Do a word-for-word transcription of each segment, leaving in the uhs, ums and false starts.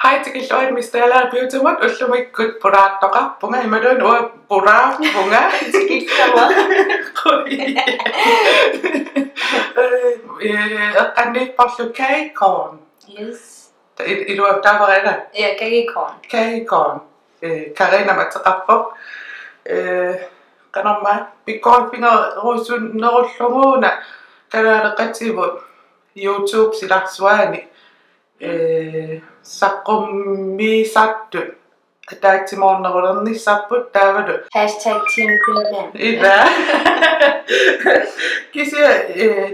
Hej, tikilluarit Miss Dalager Beautymut. Ullumikkut pulaartoqarpunga, imaluunniit uanga pulaarpunga. Tikilluarit. Qoi. Eh, eh, eqqanniipporlu Kageycorn. Yes. Ta-, il-, iluamik taava, Karina? Ja, Kageycorn. Kageycorn. Eh, Karinamik ateqarpoq. Eh, qanormaa, pikkoriffigerusunnerullunga una kalaaleqativut YouTube silarsuani. Eh, saqqummiisartut ataatsimoornerulernissarput taavalu. Hashtag Team Greenland. Ila. Kisianni, eh,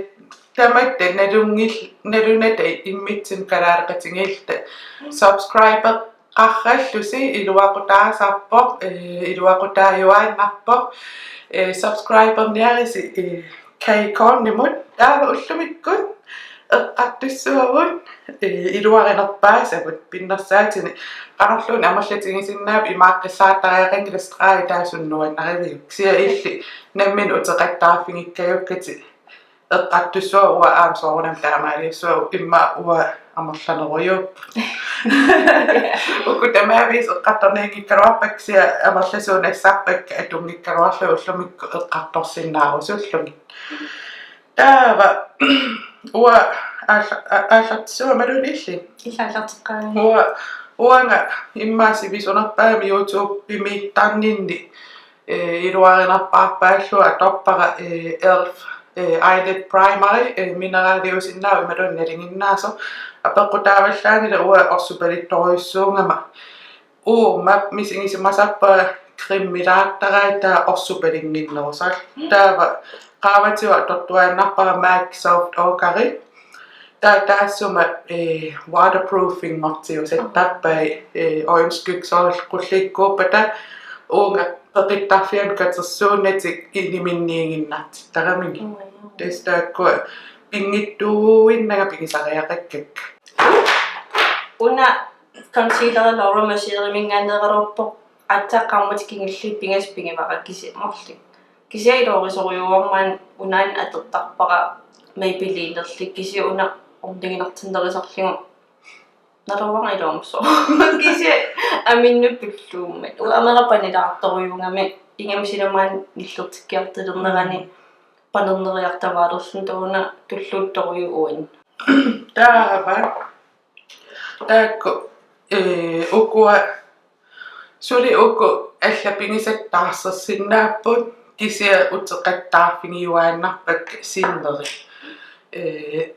tamatta nalunngil-, nalunata immitsinnut kalaaleqatigiilluta. Subscribeqarallusi iluaqutaasarpoq, eh, iluaqutaajuaannarpoq, eh, subscriberniarisi, eh, Kageycornimut, taava ullumikkut eqqartussuavut, eh, iluarinerpaasavut pinnersaatini. Qanorluunniit amerlatigisinnaapput, imaaqqissaartariaqanngilaq, streg taava suna nuannariviuk. Kisianni illit nammineq uteqattaarfigikkajukkatit eqqartussuaq, uanga aamma soorunami taamaaliussuara, immaqa uanga amerlanerujuupput. Uku tamaviisa eqqartornianngikkaluarpakka, kisianni amerlasuut nassarpakka atunngikkaluarlugit ullumikkut eqqartorsinnaarusullugit. Taava uanga aalla-, a-, aallartissuara imaluunniit illit? Illit aallarteqqaavit. Uanga, uanga immaqa sivisunerpaamik YouTube-imiittarninni, eh, iluarinerpaarpaallugu atorpara, eh, elf, eh, eyelid primeri, eh, mineraliusinnaavoq imaluunniit nalinginnaasoq. Apeqqutaavallaanngilaq, uanga orsupalittorujussuugama. Uuma misigisimasarpara cremilaartarai taava orsupalinnginnerusarluni. Taava qaavatigut atortuaannarpara MAC Soft Ochre. Taava taassuma, eh, waterproofinngortiusartarpai, eh, øjenskygge soorlu qullikkuuppata uunga peqittarfianut katersuunnatik iniminniiginnartittaramigit. Mm. Tassa taakkua pinngitsuuinnanga pigisariaqakkakka. Una concealeri Laura Mercieriminngaanneeraluarpoq, aatsaat qaammatit kingulliit pingasut pigivara, kisianni marluk. Kisianni iluarisorujuuarmat unaana atortarpara Maybellinerlu, kisianni una orniginartinnerusarlugu naluara iluamsoq. Kisianni aminnut tulluummat. Uanga amera panilaartorujuugami, ingammik silamaan nillertikkiartulernerani, mm, panerneriartavaalerluni, taanna tulluuttorujuuvoq uani. Taava. Taakku, eh, ukua, suli uku allat pigisatit taarsersinnaapput, kisianni uteqattaarfigiuaannarpakka sinneri. Eh,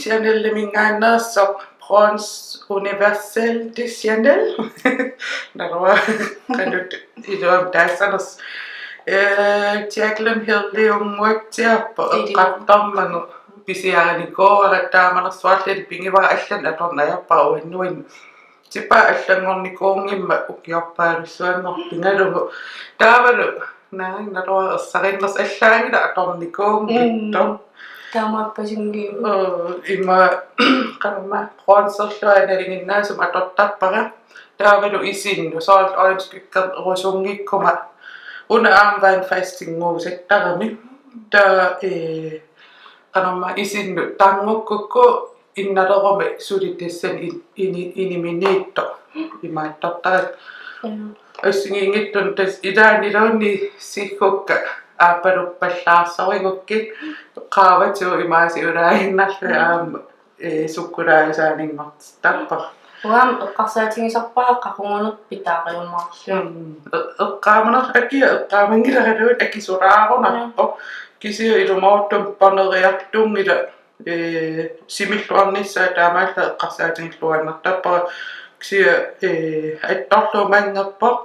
Chaneliminngaanneersoq Bronze Universel de Chanel. Naluara qanoq iluamik taassanersoq. Eh, Jaclyn Hilliunnguatsiarpoq. Ilu. Eqqartormagu pisiarinikuuara, taamanersuarli pigivara, allanik atorneq ajorpara uannuinnaq. Tipaa allanngornikuunngimmat ukiorpaalussuanngorpoq pigalugu. Taavalu naak naluara ersarinnersoq, allaanngilaq atornikuunngitsoq. Mm. Taamaappasinngilaq. Oo, ima qanormaa bronzerlunga nalinginnaasumik atortarpara. Taavalu isinnut, soorlu øjenskyggerusunngikkuma. Una aamma vandfastinnguusattarami. Taava, eh, qanormaa isinnut tarngukkukku innaleruma suli tassani in-, ini-, iniminiittoq imaattortarami. Mm. Assigiinngitsunik tassa ilaanniluunniit siggukka aappaluppallaarsorigukkit, qaavatigut imaasiulaaginnarlugit, mm, aamma, eh, sukkulaajusaaninngortittarpara. Uanga aamma eqqarsaatigisarpara qaquguneq pitaariumaarlugu. Mm. E-, eqqaamaner-, akia eqqaamanngilaralugit akisulaarunarpoq. Mm. Kisianni ilumoortumik paneriartunngilaq, eh, similluarnissaa taamaallaat eqqarsaatigilluinnartarpara. Kisianni, eh, attorlugu manngerpoq.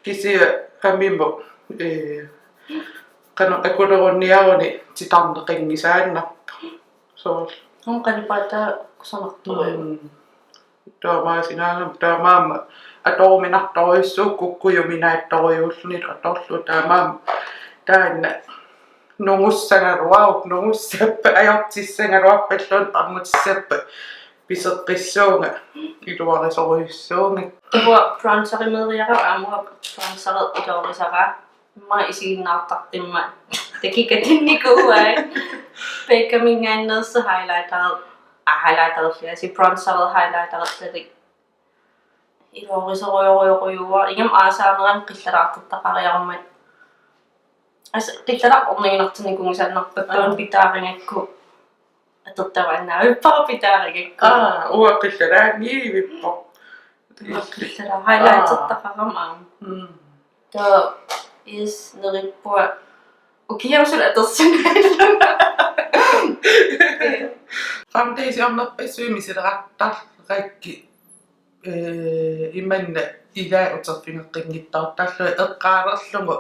Kisianni amimut, eh, qanoq akulerunniaruni titarneqanngisaannarpoq. Soorlu. Uunga qalipaataa kusanartorujuk. Mm. Taamaasinaagama taamaammat atoruminartorujussuuvoq, kukkujuminaattorujuullunilu atorlugu, taamaammat taanna nungussagaluaruk, nungussappat ajortissagaluarpalluunniit, qarngutissappat piseqqissuunga, iluarisorujussuunga. Taava bronzerimeeriara aamma bronzeri iluarisaraa. Immaqa isiginnaartartut immaqa takikatsinikuuai. Beccaminngaanneersoq highlighter, ah, highlightererlugit, bronzeri highlightererlugit. Iluarisorujorujussuuara, ingammik aasaanerani qillaraartortaqariarmat. Assut qillaraartoq orniginartinnikuunngisaannarpakka, taava pitaarigakku atortavaannaavippara pitaarigakku. Aa, uanga qillaraanngivippoq. Qillaraartoq highlightertaqarama aamma. Mm. Taava, yes, neriuppunga. Ukiamsut atorsinnaallunga. Foundationerpassuit misilerartarlugit, eh, imanna ilai uterfigeqqinngitsoortarlugit eqqaalerlugu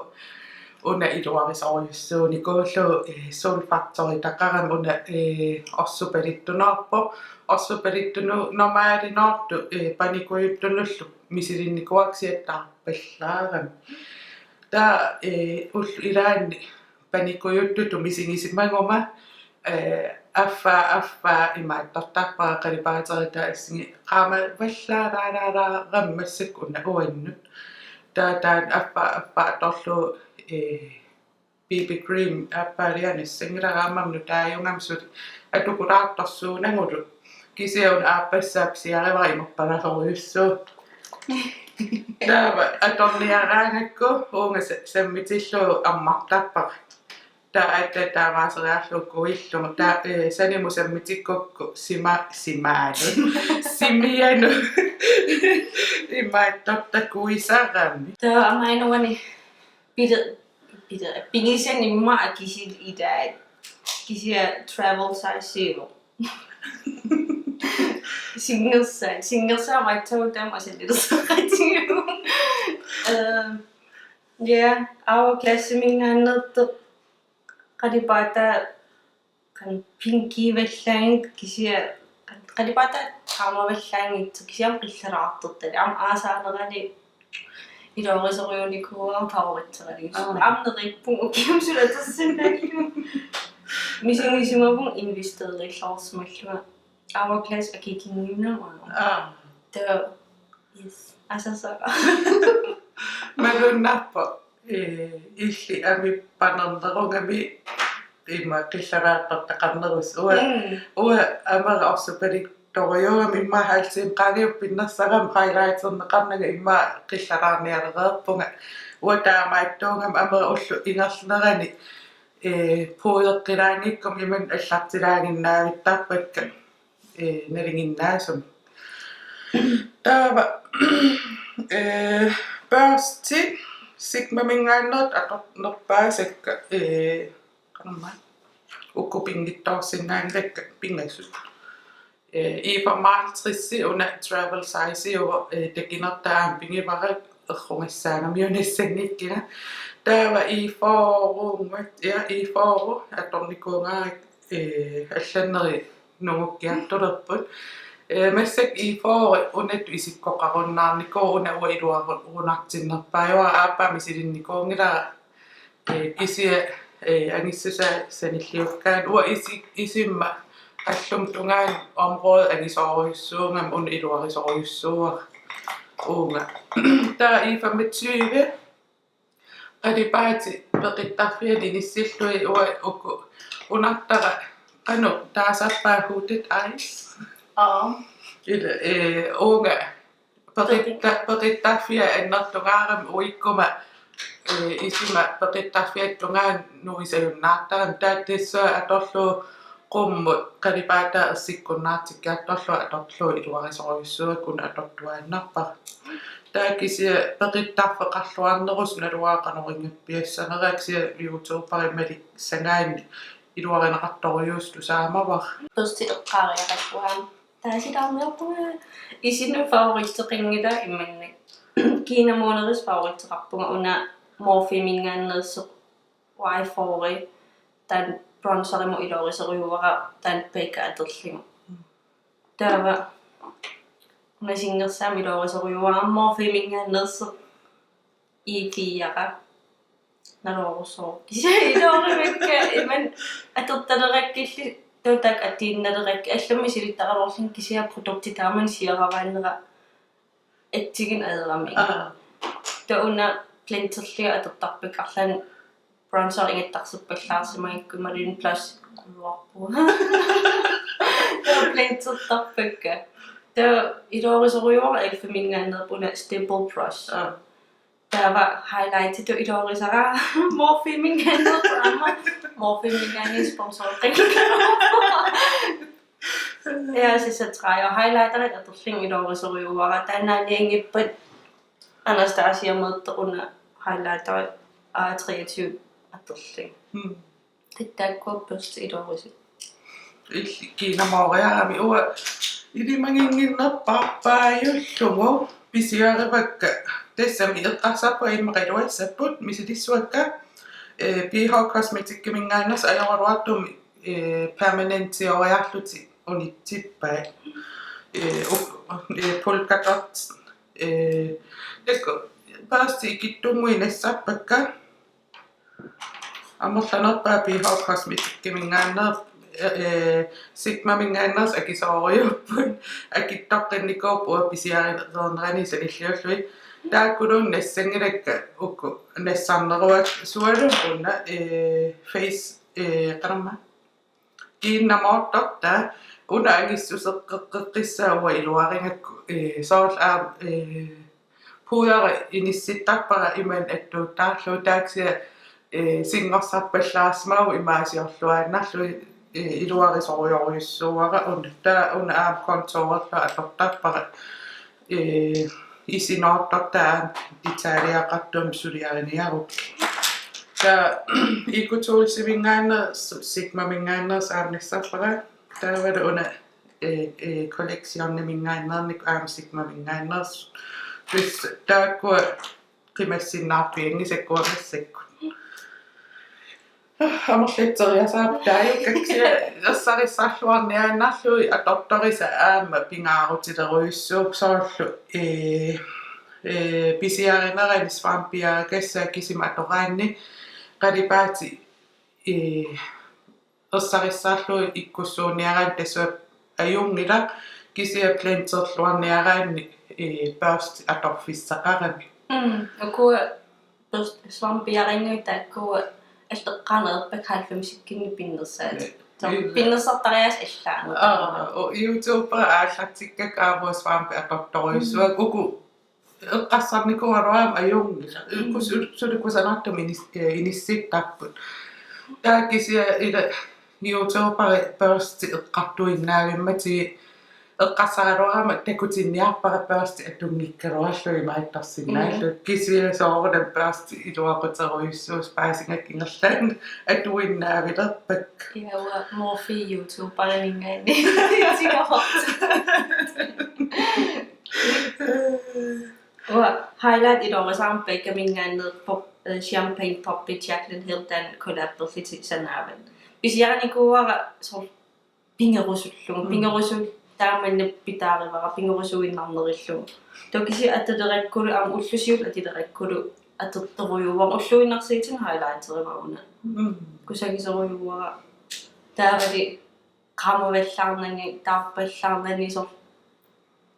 una iluarisorujussuunikuullugu, eh, Soul Factorytaqarami una, eh, orsupalittunoorpoq, orsupalittunut normaalinoortut, eh, panikujuttunullu misilinnikuuakka siattaarpallaarami. Taava, eh, ullut ilaanni panikujuttutut misigisimaguma, eh, affaa, affaa imaattortarpara qalipaateritaa assingi qaamavallaalaaraaramma massakkut una uannut. Taava taanna affaa, affaa atorlugu, eh, B B cream aappaalianissanngilaq aamma nutaajugami suli atukulaartorsuunagulu. Kisianni una aappassaa pisiarivara imerpalasorujussuuvoq. Taava atorniaraangakku uunga sa-, sammitillugu ammartarpara. Taava aatsaat taamaaseriarlugu kuillugu. Taava, eh, sanimut sammitikkukku sima-, simaanut. Simianut. Imaattortaq kuisarami. Taava aamma inuani pile-, pile-, pigisani immaqa kisiat ilaat. Kisianni travel size-iuvoq. Sinngersaat, sinngersaat matsagu taama asannilersoqatigiuk. Ehm, ja, Hourglassiminngaanneersoq qalipaataa qanoq pinkivallaanngitsoq kisianni qan-, qalipaataa qaamavallaanngitsoq kisianni qillaraartortalik. Aamma aasaanerani iluarisorujussuunikuuara favoritseraliussavara. Aa. Aamma neriuppunga ukiamsut atorsinnaallunga. Misigisimavunga investeriilluarsimallunga. Hourglass akikinninnama. Aa. Taava, yes, asasara. Malunnarpoq, eh, illit amip panernerugami immaqa qillaraartortaqarnerusoq. Uanga, mm, uanga amera orsupalittorujuugami immaqa halvtredsinik qaangiuppinnersarama highlighterneqarnanga immaqa qillaraarnialereerpunga. Uanga taamaattuugami amera ullut ingerlanerani, eh, puddeqqilaanngikkuma imannak allartilaaginnavittarpakka, eh, nalinginnaasumik. Taava, eh, børsti Sigmaminngaanneersoq atornerpaasakka, eh, qanormaa, uku pinngitsoorsinnaanngilakka pingasut. Eh, E femoghalvtreds una travel size-iuvoq, eh, takinertaa aamma pigivara errugassaagamiunissanngikkina. Taava E fyrre, ja, E fyrre atornikuugakku, eh, allannerit nungukkiartulerput. Eh, massakkut E fyrre unatut isikkoqarunnaarnikuuvoq, una uanga iluarunartinnerpaajuara, aappaa misilinnikuunngilara. Eh, kisianni, eh, angissusaa sanilliukkaanni uanga isi-, isima alluma tungaanut område angisoorujussuugami una iluarisorujussuuara uunga. Taava E femogtyve qalipaatit peqittarfianni inissillugit uanga uku unartara qanoq taasarpaat, Hooded Eyes. Aa. Ila, eh, uunga peqitta-, peqittarfiat annertungaarami uikkuma, eh, isima peqittarfiata tungaanut nuisajunnaartarami. Taava tassunga atorlugu qummut qalipaataa ersikkunnaartikkiartorlugu atorlugu iluarisorujussuuara, una atortuaannarpara. Taava kisianni peqittarfeqarluarnerusoq naluara qanoq inngappiassanera, kisianni YouTuberi Malik sagaanni iluarineqartorujussuusoq tusaamavara. Børsti eqqaariaqarpunga. Taasilaarniarpunga. Isinut favoritseqanngilaq imannak. Kiinamuunerisa favoritseqarpunga una Morpheminngaanneersoq Y fyrre, taanna bronzerimut iluarisorujuuara, taanna Becca atorlugu. Taava una sinngersaamik iluarisorujuuara Morpheminngaanneersoq E fire. Nalorusooq. Kisianni iluarimikka imannak atortalerakkilli, taava taakku atuinnalerakkit, allamik misilittaraluarlunga kisianni produkti taamani siaravaannera atsigineq ajoramik. Aa. Taava una blenderlugu atortarpakka, arlaannik bronzer ingattarserpallaarsimagakku imaluunniit blush quluarpunga. Taava blendertarpakka. Taava iluarisorujussuuara e.l.f.-iminngaanneerpoq una stipple brush. Aa. Taava highlightitut iluarisara Morphe-minngaanneerpoq aamma Morphe-minngaanniit sponsoreqanngikkaluarpoq. Ja, så så træer highlighterit atorlugit iluarisorujussuuara. Taannaanianngippat Anastasia-meertoq una highlighteri A treogtyve atorlugu. Mm. Taava taakkua børstit iluarisut. Illit kiinamooriarami uanga ilimaginnginnerpaarpaajullugu pisiarivakka, tassami eqqarsarpunga immaqa iluassapput, misilissavakka, eh, B H Cosmetics-iminngaanneersut ajoraluartumik, eh, permanentioriarlutik unitsippai. Eh, u-, eh, polka dot, eh, taakku børstit ikittunnguit nassarpakka. Amerlanerpaat B H Cosmetics-iminngaanneersoq, eh, Sigma-minngaanneersut akisoorujussuupput, akitsoqqinnikuupput uanga pisiareernerani sanilliullugit. Taakkuluunniit nassanngilakka uku nassarneruakka, sualummik una, eh, face, eh, qanormaa, kiinnamoortortaa, una angissuseqqeqqissaa uanga iluarigakku, eh, soorlu aamma, eh, puderi inissittarpara imannak attuuttaarlugu, taava kisianni, eh, singorsarpallaarsimavoq imaasiorluaannarlugit, eh, iluarisorujorujussuuara una. Taava una aamma contourerlunga atortarpara, eh, isinoortortaa aamma detaljeqartumik suliariniaruk. Taava Eco Tools-iminngaanneersoq, Sigma-minngaanneersoq aamma nassarpara. Taavalu una, eh, eh, Collection-iminngaanneernikkut aamma Sigma-minngaanneersoq. Tassa taakkua qimassinnaarpianngisakkua massakkut. Amerlatseriasaarput taajukkaksia, ersarissarluarniaannarlugit atortorisa aamma pingaarutilerujussuupput, soorlu, eh, eh, pisiarinerani svampiarakassaat kisima atoraanni qalipaatit, eh, ersarissarlugit ikkussuunniaraanni tassa ajunngilaq, kisianni blenderluarniaraanni, eh, børsti atorfissaqarami. Mm, ukua børst-, svampiarinngui taakkua alleqqaneerpakka halvfemsikkunni pinnersaat. Eh, Så eh, pinnersartariaaseq allaanut. Aa, og YouTuberi aallartikkakka aamma svampi atortorujussuakka, uku eqqarsarnikuugaluarama ajunngilaq. Mm. Kus-, suli kusanartumik inis-, eh, inissittarput. Taava kisianni ila YouTuberi børsti eqqartuinnaavimmatigut eqqarsaraluarama takutinniarpara børsti atunngikkaluarlugit imaattorsinnaallugit. Mm. Kisianni soorunami børsti iluaquterujussuusoq, paasigakku ingerlaannaq atuinnaavilerpakka. Ja, uanga Morphe YouTuberinngaanniit tigavarta. Uanga highlight iluarisarama Beccaminngaanneerpoq, eh, Champagne Pop-i Jaclyn Hill, taanna collaberlutik sanaavat. Pisiarinikuuara soorlu pigerusullugu. Mm. Pigerusullunga taamani pitaarivara, pigerusuinnarnerullugu. Taava kisianni atulerakkulu, aamma ullut siulliit atulerakkulu atortorujussuuara, ulluinnarsiutini highlighterivara una. Mm. Kusagisorujussuuara. Taavali qaamavallaarnani, taarpallaarnani, soorlu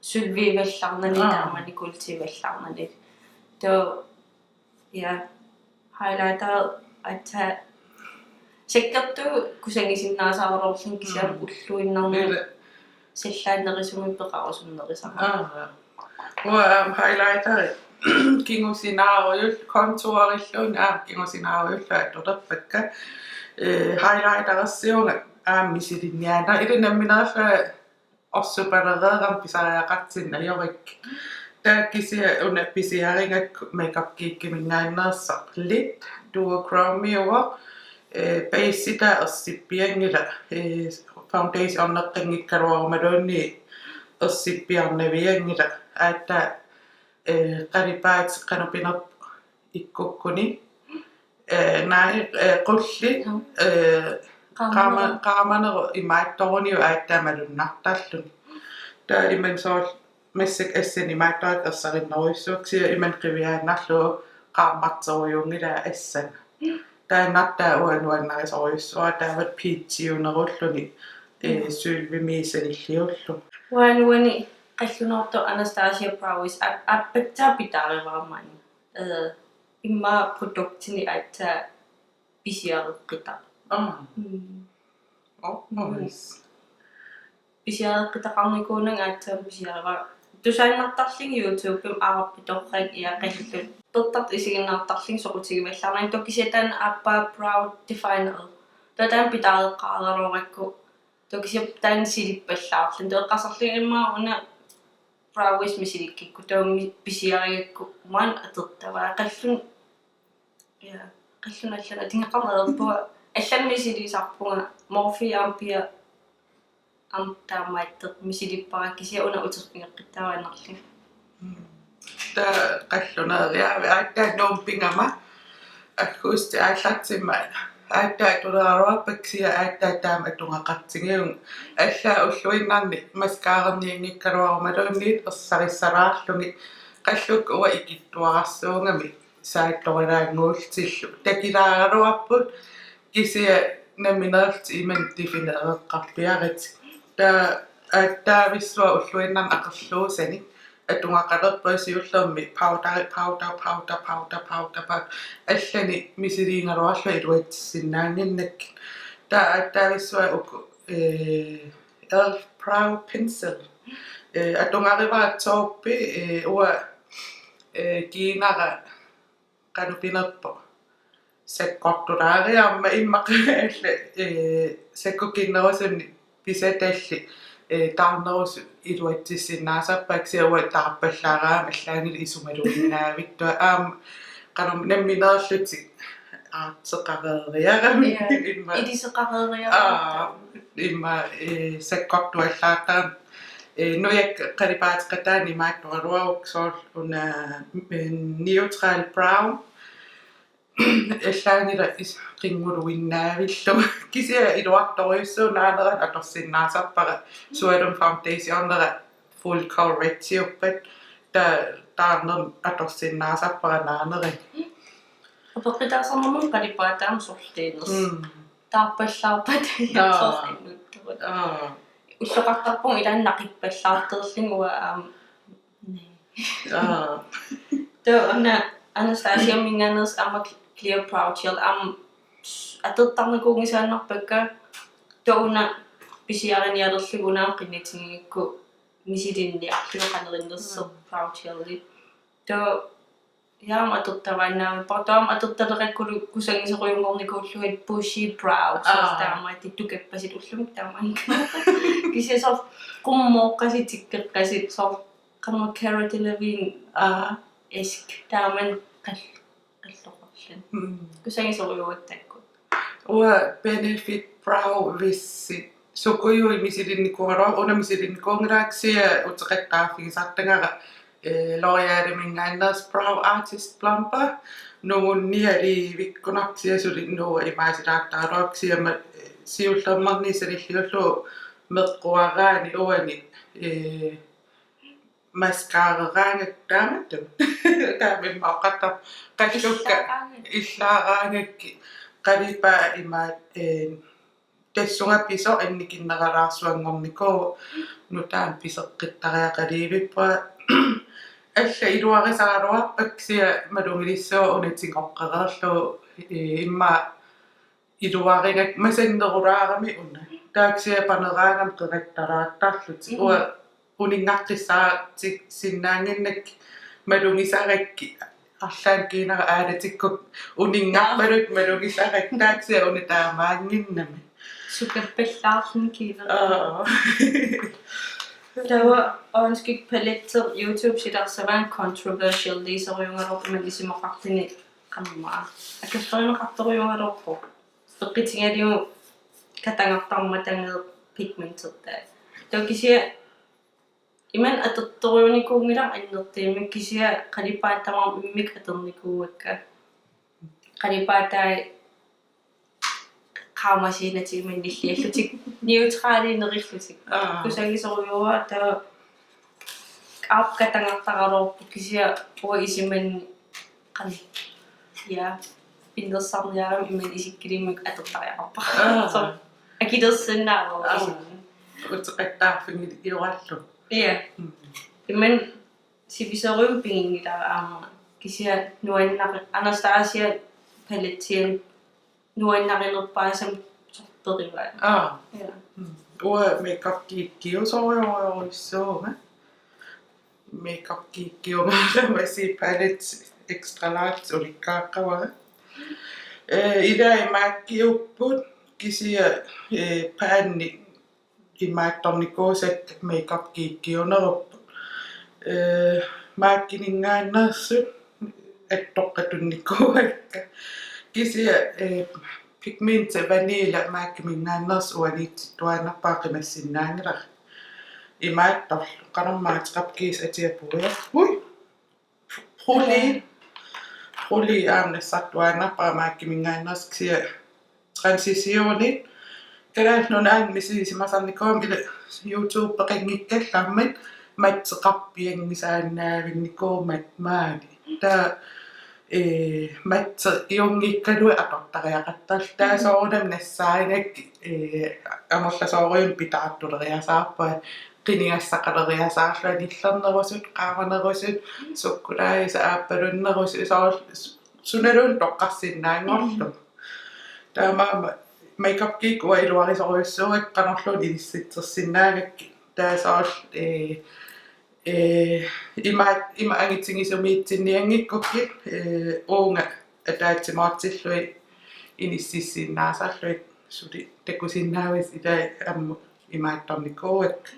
sølvivallaarnani, aa, taamani kuultivallaarnani. Taava, ja, highlighter aatsaat sakkortuut kusagisinnaasaraluarlugit kisianni, mm, ulluinnarni, ila, sallaannerusumik peqarusunnerusarami. Aa. Uanga aamma highlighteri kingusinaarujul-, contourilluunniit aamma kingusinaarujullugu atulerpakka. Eh, highlighterersiuunga aamma misilinniaannarlugu, ila nammineerlunga orsupalereerama pisariaqartinneq ajorikkit. Taava kisianni una pisiarigakku Makeup Geekiminngaanneersoq Lit Duochrome-iuvoq, eh, basea ersippianngilaq, eh, foundationeqqinngikkaluarumaluunniit ersippiarnavianngilaq, aatsaat, eh, qalipaatit qanoq pinerpoq ikkukkuni. Eh, naak, eh, qulleq, mm, eh, qaama-, qaamanerup imaattoruniuk aatsaat malunnartarluni. Taava imannak soorlu massakkut assanni imaattorakku ersarinnerujussuakka, kisianni imannak qiviaannarlugu qaammarterujuunngilaa assanni. Taanna taava uanga nuannarisorujussuara, taava peachiunerulluni, eh, mm, sølvimiit sanilliullugu. Uanga uani qallunoortoq Anastasia Brow Wiz app-, appattaaq pitaarivara maani. Eh, immaqa produktinik aatsaat pisiareqqitaq. Aa. Mm. Oh, nice. Pisiareqqitaqarnikuunanga aatsaat pisiarivara. Tusaannartarlunga YouTube-imi aarappitorrak iaqallut. Pertartut isiginnaartarlunga soqutigivallaarnanga, taava kisianni taanna aappaa brow definer. Taava taanna pitaareqqaaraluarakku. Taava kisianni taanna silippallaarluni. Taava eqqarsarlunga immaqa una brow wiz misilikkukku, taava mi-, pisiarigakku maanna atortavaa. Qallunga, ja, qallunga allanut atugassaqarneq ajorpunga. Allanut misilisarpunga, Morphe aamma pia aamma taamaattoq misilippara, kisianni una uterfigeqqittaanerlunga. Mm. Taava qalluneeriaavit aatsaat Nuummi pigama, aggustip aallartimmat aatsaat tuleraluarpara, kisianni aatsaat taama atugaqartigivunga. Allaat ulluinnarni mascararnianngikkaluarumaluunniit ersarissalaarlugit, qallukkut uanga ikittuararsuugami saattorilaannguullutillu. Takilaaraluarput, kisianni nammineerlutit imannak definereqqaarpiarakkit. Taava aatsaavissuaq ulluinnarni aqerluusanik atugaqalerpunga, siullermik powder, powder, powder, powder, powder, powder. Allanik misiliigaluarlugit iluatsissinnaannginnakkit. Taava aatsaavissuaq uku, eh, elf brow pencil. Eh, atugarivara taupe, eh, uanga, eh, kiinara qanoq pinerpoq. Sakkortulaariarmat immaqa alla, eh, sakkukinnerusunnik pisatallit, eh, taarnerusut iluatsissinnaasarpakka, kisianni uanga taarpallaaraangama allaanngilaq isumaluinnaavittunga, aamma qanoq nammineerlutik aarteqareeriarami. Ja, immaqa iliseqareeriarami. Aa, immaqa, eh, sakkortuallaartarami. Eh, nujakka qalipaateqataanni imaattoraluarukku, soorlu una, eh, neutral brown. Allaanngilaq is-, qinnguluinnaavillugu. Kisianni iluartorujussuuvoq, naanerani atorsinnaasarpara, sualummik foundationera full coverageiuppat, ta-, taarnermik atorsinnaasarpara naanerani. Apeqqutaasarnermut qalipaataa aamma sorliinersoq. Mm. Taarpallaarpat. Aa. Sorliinnuttorut. Aa. Ulloqartarpunga ilaanni naqippallaartorlunga uanga aamma. Aa. Taava una Anastasiaminngaanneersoq aamma clear brow gel aamma atortarnikuunngisaannarpakka, taava una pisiarinialerlugu una aamma qinnutigigakku misilinniarlugu qanoq innersoq. Mm. Brow geli. Taava ja aamma atortavaannaavippara, taava aamma atortalerakkulu kusagisorujunngornikuullugit bushy brow, soorlu. Aa. Taamaattoq tukappasit ullumi taamaanngilaq. Kisianni soorlu qummooqqasit, tikkeqqasit, soorlu qanoq Cara Delevingne. Aa. Esk, taamani qall-, qalloqarluni. Mm. Kusagisorujuugakkit taakku. Uanga Benefit Brow Wiz-it sukujuit misilinnikuugaluarpara, una misilinnikuunngilara, kisianni uteqattaarfigisartagara, eh, L'Oréaliminngaanneersoq Brow Artist Plumper, nungunnialiivikkunarpoq, kisianni suli nuua imaasilaartaraluarpoq, kisianni ma-, eh, siullermeernermi sanilliullugu meqquaraanni uani, eh, mascararaangakku taamatut. Taama immaqa oqartarpoq. Qallukka illaaraangakkit. Illaaraangakkit. Qalipaat imaattoq, eh, tassunga pisoq annikinneralaarsuanngornikuuvoq, nutaamik piseqqittariaqaliivippunga. Alla iluarisaraluarpara, kisianni malugilissuaq una tigoqqareerlugu, eh, immaqa iluarigakku masannerulaarami una. Taava kisianni paneraangama qerattalaartarlutik. Mm. Uanga uninngaqqissaartigisinnaannginnakkit malugisarakkit, arlaannik kiinara aalatikkukku uninngarpaluttoq malugisarakkit, taava kisianni una taamaannginnami. Sukappallaarluni kiinara. Aa. Taava øjenskygge palette YouTube silarsagaanni controversial-iusorujuugaluarpoq, imannak isumaqarluni qammaa. Akallerineqartorujuugaluarpoq. Peqqutigalugu katangartarmata pigmentertai. Taava kisianni imannak atortorujunikuunngilara annertuumik, kisianni qalipaatit tamarmik immikkut atornikuuakka. Qalipaatai qaamasuunatik imannak nilliallutik, neutraliunerillutik. Aa. Kusagisorujuuara, taava aap katangartaraluarpoq, kisianni uanga isumanni qanoq, ja, pinnersarniarami imannak isikkulimmik atortariaqarpara. Aa. Soorlu akilersinnaavoq. Aa. Isumanni. Uteqattaarfigiuarlugu. Ja. Mm. Imannak sivisorujummik piginngilara aamma. Kisianni nuannari-, Anastasia palettiani nuannarinerpaasama soorlu Perivaat. Aa. Ja. Mm. Uanga Makeup Geekiusorujorujussuuvunga. Makeup Geekiugaluarama Palette Extra Large ulikkaaqqavara. Eh, ilai MAC-iupput kisianni, eh, paanni imaattornikuusakka Makeup Geekiunerupput. Eh, MAC-iminngaanneersut attoqqatunnikuuakka. Kisianni, eh, pigmenti Vanilla MAC-iminngaanneersoq uaniittuaannarpara qimassinnaanngilara. Imaattorlu qanormaa ateqarpoq kiisa atia puia. Ui! Brule. Brule aamma nassartuaannarpara MAC-iminngaanneersoq kisianni transitionit. Kalaallit Nunaanni misigisimasarnikuugama ila YouTubeqanngikkallarmat matteqarpianngisaannaavinnikuuvoq maani. Taava, eh, matteqanngikkaluarlunga atortariaqartarlunga. Taava soorunami nassaarigakkit, eh, amerlasoorujunnik pitaartuleriasaarpunga, qinigassaqaleriasaarlunga nillernerusut, qaamanerusut, sukkulaajusaq aappalunnerusut, soorlu su-, sunaluunniit toqqarsinnaanngorlugu. Taamaammat Makeup Geek uanga iluarisorujussuuara qanorluunniit inissitsersinnaagakkit. Taava soorlu, eh, eh, ima, ima angitigisumiitsinnianngikkukkit, eh, uunga ataatsimoortillugit inississinnaasarlugit suli takusinnaavat ilai aamma imaattornikuuakka.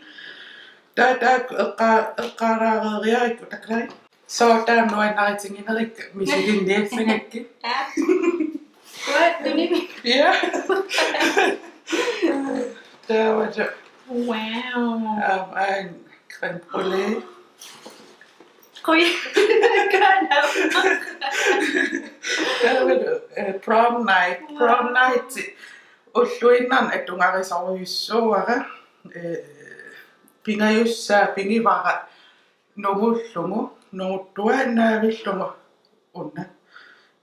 Taava, taava eqqa-, eqqaalaareeriarukku takulai. Sooq taama nuannaritiginerikka misilinniassagakkit? Aa. Uanga tunimi. Ja. Taava. Wow. Aamma aana crème brûlée. Qujaa. Taava, eh, prom night. Prom night. Ulluinnarni atugarisorujussuuara, eh, pingajussaa pigivara nungullugu, nunguttuaannaavillugu una.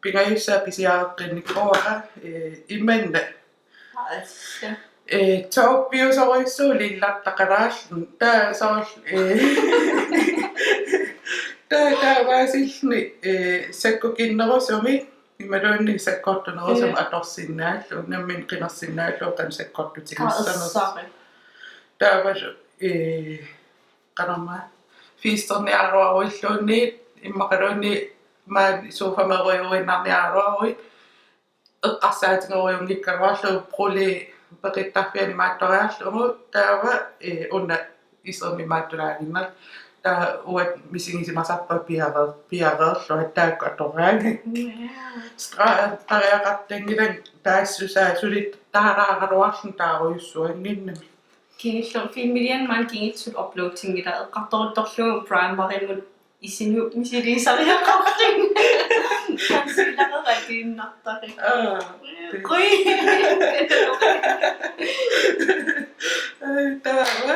Pingajussaa pisiareqqinnikuuara, eh, imanna. Assa. Eh, taupiusorujussuuvoq lillartaqalaarluni. Taava soorlu, eh, taava taavaasilluni, eh, sakkukinnerusumik, imaluunniit sakkortunerusumik, mm, atorsinnaallugu, nammineq qinersinnaallugu qanoq sakkortutigissanersoq. Aa, assari. Taavalu, eh, qanormaa, fiisterniaraluaruilluunniit, immaqaluunniit maani sofameerujuinnarniaraluaruit, eqqarsaatigerujunngikkaluarlugu brule peqittarfiani imaattoriarlugu, taava, eh, una isermi imaattulaaginnarlugu. Taava uanga misigisimasarpunga piareer-, piareerlunga taakku atoraangakku. Ja. Stra-, tariaqartanngilanga taassusaa suli taaraaraluarluni taarujussuannginnami. Kingulleq filmiliani maani kingulleq suli uploadinngilara, eqqartoruttorlugu primerimut isinut misiliisariaqarluni. Concealerera atuinnartari. Aa. Qujaa. Ai, taava.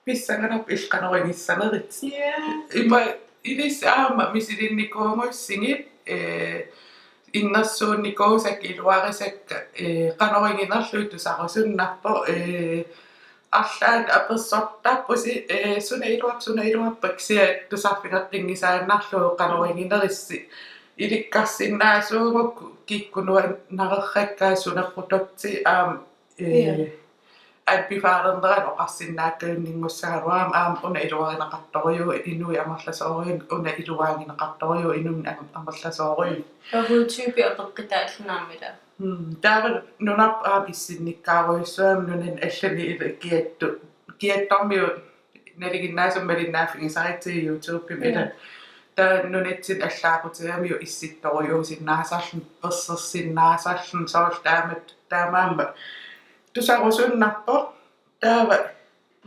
Pissanganarpoq illit qanoq igissanerit. Ja. Ima ilissi aamma misilinnikuugussigit, eh, innersuunnikuusakka iluarisakka, eh, qanoq iginerlugit tusarusunnarpoq, eh, arlaannik apersortarpusi, eh, suna iluarpa, suna iluarpa kisianni tusarfigeqqinngisaannarlugu qanoq iginerissi. Ilikkarsinnaasuugukku kikkut nuannareerikka suna produkti aamma, eh, ja, anbefalernera oqarsinnaakkajunninngussagaluarama aamma una iluarineqartorujuuvoq inuit amerlasoorujuit, una iluarineqartorujuuvoq inunnut am-, amerlasoorujuit. Ja, hudtype apeqqutaalluni aamma ila. Mm, taava nunarput aamma issinnikkaarujussuugami nunani allani ila kiattu-, kiattormiut nalinginnaasumik malinnaaffigisaritsigit YouTubemi ila. Ja. Taava nunatsinni allaaqutigamiuk issittorujuusinnaasarluni, persersinnaasarluni, soorlu taamatut taamaammat tusarusunnarpoq, taava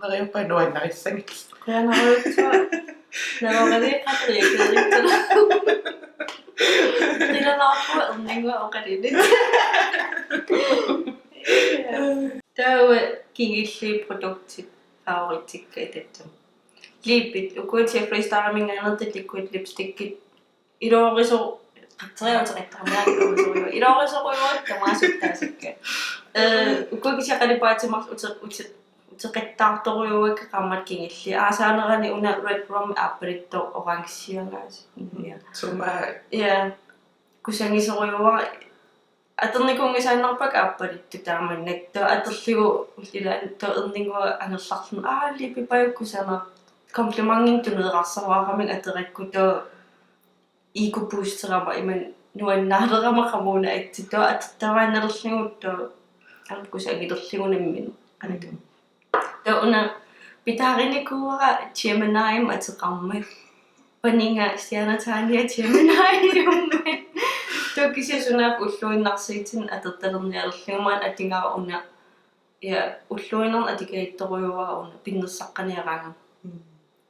neriuppunga nuannarissagit. Qujanarujussuaq. Naloraliiqateriakeerittuna. Qilanaarpunga erninnguaq oqalunnut. Taava kingulliit produktit favorittikka itassat. Lippit, ukua Jeffree Stariminngaanneertut liquid lipstickit. Iluariso-, qatseriaateqattaarniarlugu iluarisorujuit tamaasa taasakka. Eh, ukua kisianni qalipaatit marluk ute-, ute-, uteqattaartorujuuakka qaammatit kingulliit. Aasaanerani una Red Rum aappaluttoq orangeagaasiit. Ja. Suma. Ja. Kusagisorujuuara atornikuunngisaannarpakka aappaluttoq taamannak. Taava atorlugu ila taava erninnguaq angerlarluni: "Aa, lippippajukku sana." Komplimentit tuneeqqarsaraarami atorakku, taava ego boosterama imannak nuannaalerama qamuuna aatsaat, taava atortavaannarlugu taava aamma kusanngillugu nammineq. Anatu. Taava una pitaarinikuuara Gemini-mik ateqarmat. Paniga stjernetegnia Gemini-mik. Taava kisianni sunaaffa ulluinnarsiutini atortalernialerlugu maanna atugaara una. Ja, ulluinnarni atugaattorujuara una pinnersaqqaniaraangama. Mm.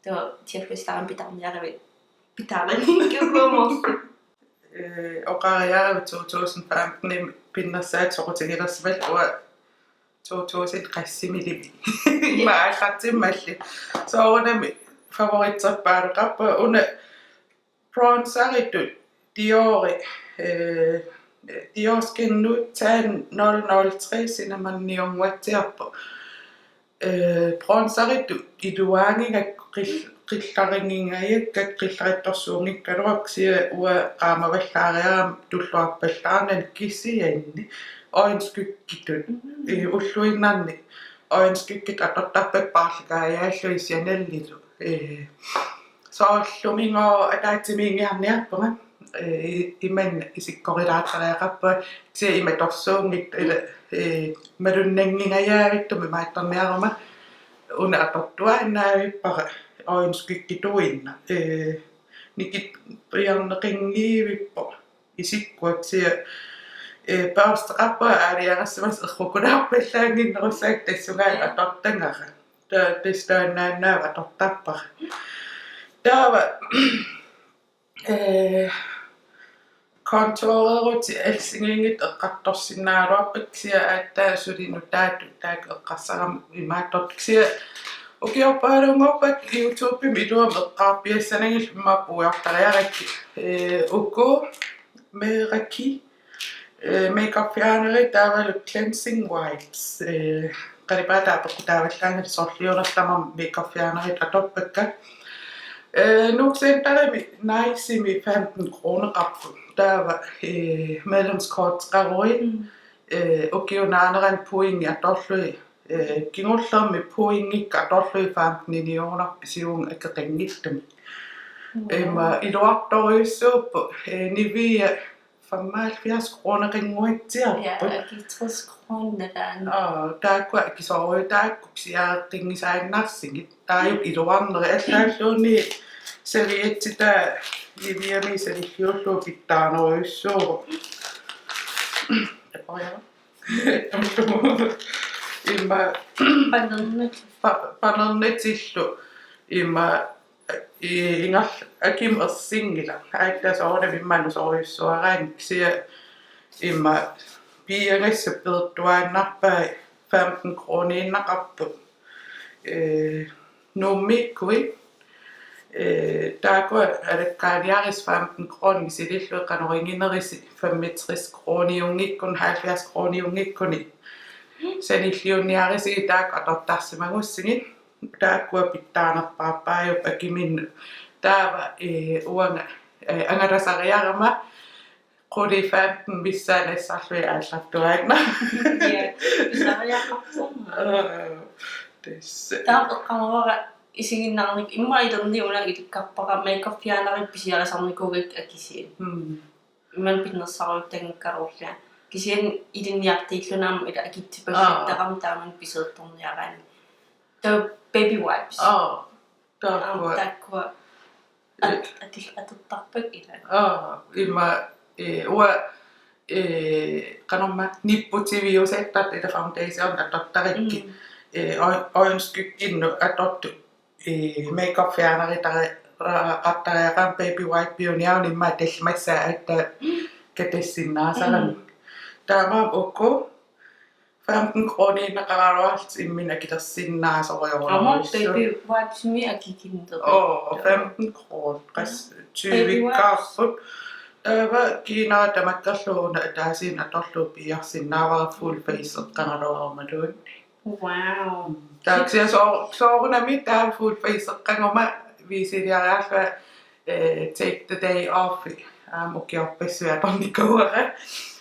Taava Jeffree Star-mik pitaarniaravit pitaarinikkuugumoorlu. Eh, oqariaravit to tusind femten-imi pinnersaat soqutigilersimallugu, uanga to tusind qassiminimi. Ima aallartimmalli. Soorunami favoritserpaareqarpunga. Una bronzeritut Diori, eh, Dior Skin Nude Tan nul nul tre Cinnamon-iunnguatsiarpoq. Eh, bronzeritut iluaanngikkaat qil-, qillarinngikkaat qillarittorsuunngikkaluarput, kisianni uanga qaamavallaariarama tulluarpallaarnani, kisianni øjenskyggetut, mm, eh, ulluinnarni øjenskyggetut atortarpakka paarlakaajaallugit Chanelilu. Eh, soorlumi una ataatsimiinngiarniarpunga. Eh, imannak isikkorilaartariaqarpunga, kisianni imatorsuunngitsoq ila, eh, malunnanngingajavittumik imaattorniaruma una atortuaannavippara øjenskyggetuinnaq. Eh, nikittuiarneqanngivippoq isikkua, kisianni, eh, børsteqarpunga aalajangersimasoq errukulaarpallaannginnerussaaq tassunga atortagara. Taava tassa taannaannaavoq atortarpara. Taava, eh, contourerutit assigiinngitsut eqqartorsinnaagaluarpakka, kisianni aatsaat suli nutaatut taakku eqqarsarama imaattortut, kisianni ukiorpaalunngorpakka YouTube-imi iluamik eqqaarpiassanagit immaqa puigortariarakkit. Eh, uku Meraki's, eh, makeup fjernerit taavalu cleansing wipes. Eh, qalipaataa peqqutaavallaanngilaq, sorliunerlu tamarmik makeup fjernerit atorpakka. Eh, Nuuk Centerimi Nice-imi femten kroneqarput. Taava, eh, medlemskorteqaruit, mm, eh, ukiup naanerani pointit atorlugit, eh, kingullermi pointikka atorlugit femten-inik pisiugut akeqanngitsumik. Wow. Ima iluartorujussuupput, eh, Nivea femoghalvfjerds kroneqannguatsiarput. Ja, akit tres kroner nalaani. Aa, taakku akisoorujussuupput, taakku pisiareqqinngisaannarsigit. Taava iluarnerit, allaalluunniit serviettitaa Niveamiit sanilliullugu pitsaanerujussuuvoq. Ima panernat-, pa-, panernatillu ima i-, ingerl-, akimut ersinngilaq. Aatsaat soorunami immaqa nusorujussuaraanni, kisianni ima piiagassat peertuaannarpai femten kroniinnaqarput. Eh, Nuummiikkuit, eh, taakku alakkaaniarisat femten kroner misilillugit, qanoq iginerisi femogtres kroniunngikkunik, halvfjerds kroniunngikkunik sanilliunniarisigit taakku atortarsimagussigit. Taakkua pitsaanerpaarpaajupput akiminnut. Taava, eh, uanga, eh, angalasariarama qulit femten missaanni nassarlugit aallartuaannarlunga. Ja, pisariaqarpunga. Aa, tassa. Taava eqqaamavara isiginnaarnikuuara, immaqa ilerni una ilikkarpara makeup fjernerit pisiarisarnikuugakkit akisuut. Mm. Imannak pinnersaaruttanngikkaluarlunga. Kisianni ilinniartuullunga aamma ila akitsipallattarami, aa, taamani pisiortorniaraanni. Taava baby wipes. Aa, taakkua. Aamma taakkua at-, atil-, atortarpakka ila. Aa, ima, eh, uanga, eh, qanormaa nipputiviusattartut ila foundation atortarakkit. Mm. Eh, øj-, øjenskygginnut atortut eh, makeup fjerneritara-, ra-, qartariaqarama baby wipe-iuniaruni immaqa tallimassaat aatsaat katassinnaasarami. Mm. Taamaammat uku femten kroniinnaqaraluarlutik imminut akilersinnaasorujussuuvoq. Aamma baby wipes-imik akikinneq. Oo, femten kroner. Qas-, baby wipes. Tyvikkaarput. Taava kiinara tamakkerlugu una ataasiinnaq atorlugu piiarsinnaavara full face-eqqagaluarumaluunniit. Wow. Taava kisianni soo-, soorunami taava full face-eqqaguma viisiliariarlunga, eh, take the day off. Aamma ukiorpassuit atornikuuara.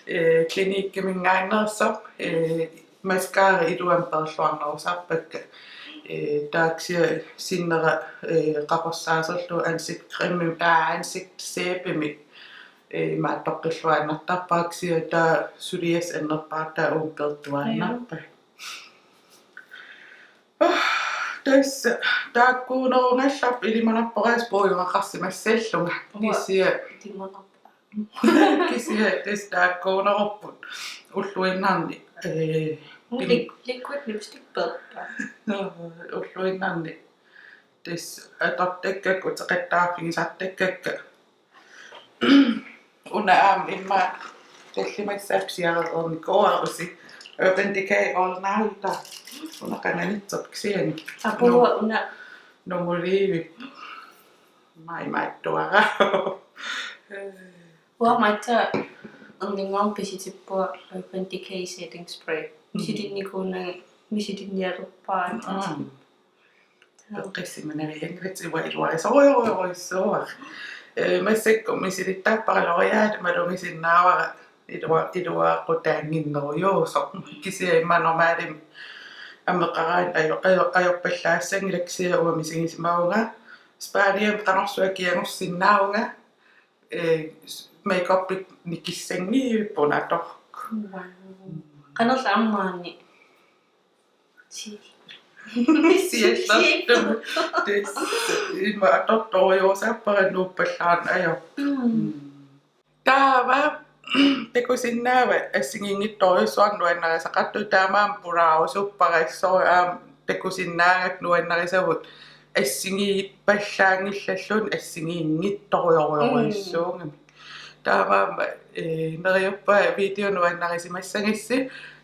eh, Cliniqueminngaanneersoq, eh, mascara iluamik peerluarnerusarpakka. Eh, taava kisianni sinnera, eh, qaqorsaaserlu ansigtscrememik, aa, ansigtssæbemik, eh, imaattoqqilluinnartarpara, kisianni taava suliassaq annerpaartaa uunga peertuinnarpara. Tassa taakkuunerugallarput ilimanarpoq aasiit puigoraqarsimassallunga. Uanga kisianni ilimanarpoq. Kisianni tassa taakkuunerupput ulluinnarni, eh, pin- Liquid lipstick peerpara. Ulluinnarni tassa atortakkakka uteqattaarfigisartakkakka. Una aamma immaqa tallimassaat pisiarereernikuuara usi. Urban Decay All Nighter. Una qanganitsoq kisianni. Apua una. Nunguliivik. Mai maittuara. Uanga aatsaat erninnguaq pisitippunga Urban Decay setting spray. Misilinnikuunanga, misilinnialerpara. Aa. Peqqissimaniarianngilaq, uanga iluarisorujorujussuuara. Eh, massakkut misilittarpara L'Oréal malugisinnaavara ilua-, iluaqutaannginnerujuusoq. Kisianni immaqa normaalimik ameqaraanni ajo-, ajo-, ajorpallaassanngilaq, kisianni uanga misigisimavunga. Spaniami qanorsuaq kiagussinnaavunga. Eh, makeup nikissanngivippunga atorlugu. Wow. Qanorlu aamma maani. Si-, siallertumik. Tassa immaqa atortorujussuusarpara nuuppallaarneq ajorpoq. Mm. Mm. Taava takusinnaavat assigiinngitsorujussuarnik nuannarisaqartut, taamaammat pulaarusuppara, assut aamma takusinnaagakku nuannarisavut assigiippallaanngillalluni assigiinngitsorujorujorujussuugamik. Mm. Taamaammat, eh, neriuppunga video nuannarisimassagissi.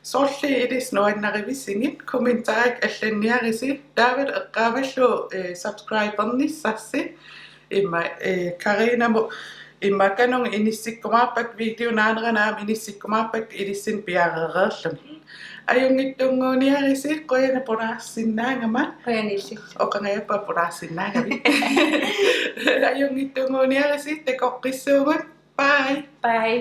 Sorliit ilissi nuannarivisigit, kommentaarikkut allanniarisi. Taavalu eqqaamallugu, eh, subscribernissarsi. Immaqa, eh, Karinamut immaqa kanunga inissikkumaarpakka, video naanerani aamma inissikkumaarpakka ilissinnut piareereerluni. Ajunngitsunnguuniarisi, qujanaq pulaarsinnaagama. Qujanaq illit. Oqangajappara pulaarsinnaagavit. Ajunngitsunnguuniarisi, takoqqissuugut. Bye. Bye.